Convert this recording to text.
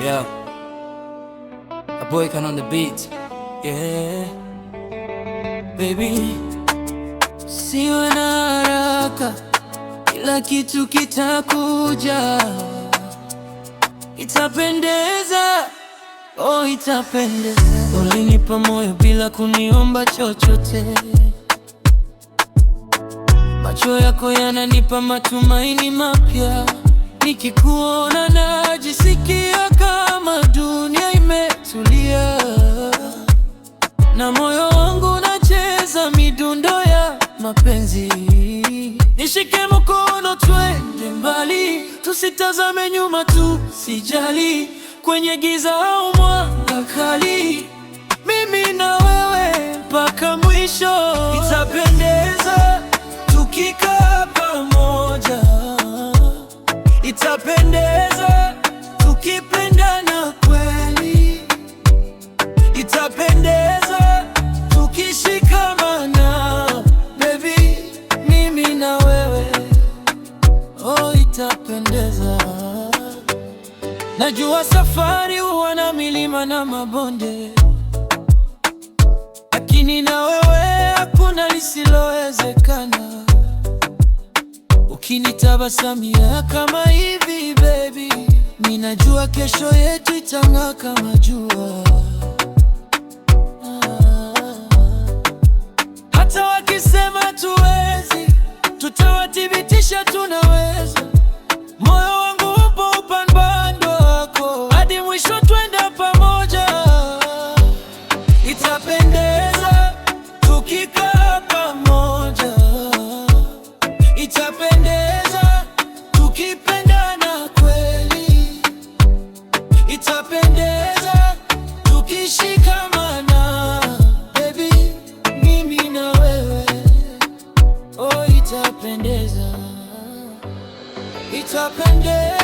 Yeah. A boy can on the beat. Yeah. Baby, siwe na haraka, kila kitu kitakuja, itapendeza, oh, itapendeza. Ulinipa moyo bila kuniomba chochote, macho yako yananipa matumaini mapya. Nikikuona najisikia kama dunia imetulia, na moyo wangu unacheza midundo ya mapenzi. Nishike mkono twende mbali, tusitazame nyuma, tusijali kwenye giza au mwanga kali, mimi na wewe mpaka mwisho. Itapendeza tukikaa pamoja, itapendeza tukipendana kweli, itapendeza tukishikamana, baby, mimi na wewe, oh, itapendeza. Najua safari huwa na milima na mabonde, lakini na wewe hakuna lisilowezekana. Ukinitabasamia kama hivi baby, ninajua kesho yetu itang'aa kama jua. Hata wakisema hatuwezi, tutawathibitisha tunaweza. Moyo wangu upo upande wako, hadi mwisho twenda pamoja. Itapendeza tukikaa pamoja, itapendeza tukipendana kweli, itapendeza tukishikamana, baby, mimi na wewe, oh, itapendeza, itapendeza.